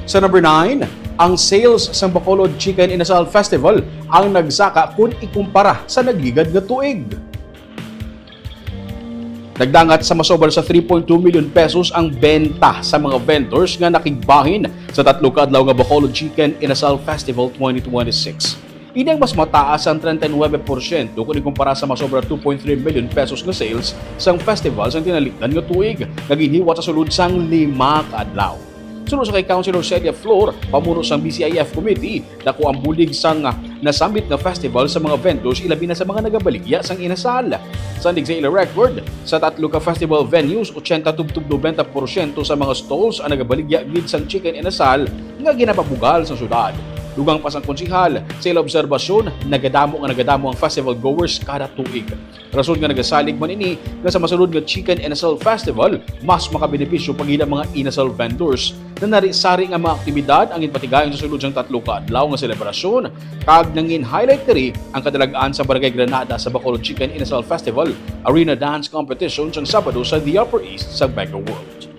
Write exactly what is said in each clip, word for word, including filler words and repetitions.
Sa number nine, ang sales sang Bacolod Chicken Inasal Festival ang nagsaka kun ikumpara sa nagligad nga tuig. Nagdangat sa masobra sa three point two million pesos ang benta sa mga vendors nga nakigbahin sa tatlo ka adlaw nga Bacolod Chicken Inasal Festival twenty twenty-six. Ini ang mas mataas sang treinta y nueve porsyento kon ikumpara sa masobra two point three million pesos nga sales sang festival sang tinalikdan nga tuig nga ginhiwat sa sulod sang lima ka adlaw. Suno sa kay Councilor Celia Flor, pamuno sang B C I F Committee, dako ang bulig sang nasambit nga festival sa mga vendors, ilabi na sa mga nagabaligya sang inasal. Sandig sa ila record, sa tatlo ka festival venues, ochenta tubtob nobenta porsyento sa mga stalls ang nagabaligya gid sang chicken inasal nga ginapabugal sa syudad. Dugang pa sang konsehal, sa ila obserbasyon, nagadamo nga nagadamo ang festival goers kada tuig. Rason nga nagasalig man ini nga sa masulod nga Chicken Inasal Festival, mas makabenepisyo pa gid ang mga inasal vendors. Nanari-sari nga mga aktibidad ang ginpatigayon sa sulod sang tatlo ka adlaw nga selebrasyon, kag nangin-highlight diri ang kadalag-an sa Barangay Granada sa Bacolod Chicken Inasal Festival Arena Dance Competition sang Sabado sa The Upper East sa Mega World.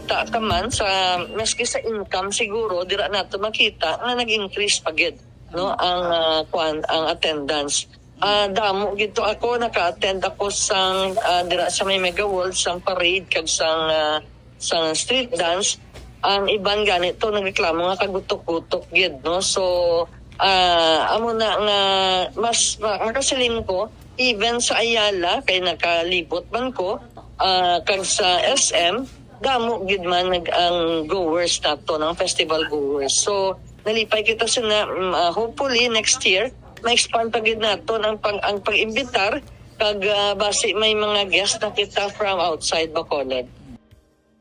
Ta ka man sa, maski sa income siguro, dira nato makita nga nag-increase pa gid, no, ang, ah, kwan, ang attendance. Ah, damo gid to ako, naka-attend ako sang, ah, dira sa may Mega World, sang parade kag sang, ah, sang street dance. Ang iban gani to nagreklamo nga kagutok-gutok gid, no? So, ah, amo na nga mas ma-, makasiling ko, even sa Ayala, kay nakalibot man ko, ah, kag sa S M, damo gid man nag-, ang goers nato, ang festival goers. So, nalipay kita sina, mm, ah, hopefully next year, ma-expand pa gid nato ang pag-, ang pag-imbitar kag, ah, basi may mga guest na kita from outside Bacolod.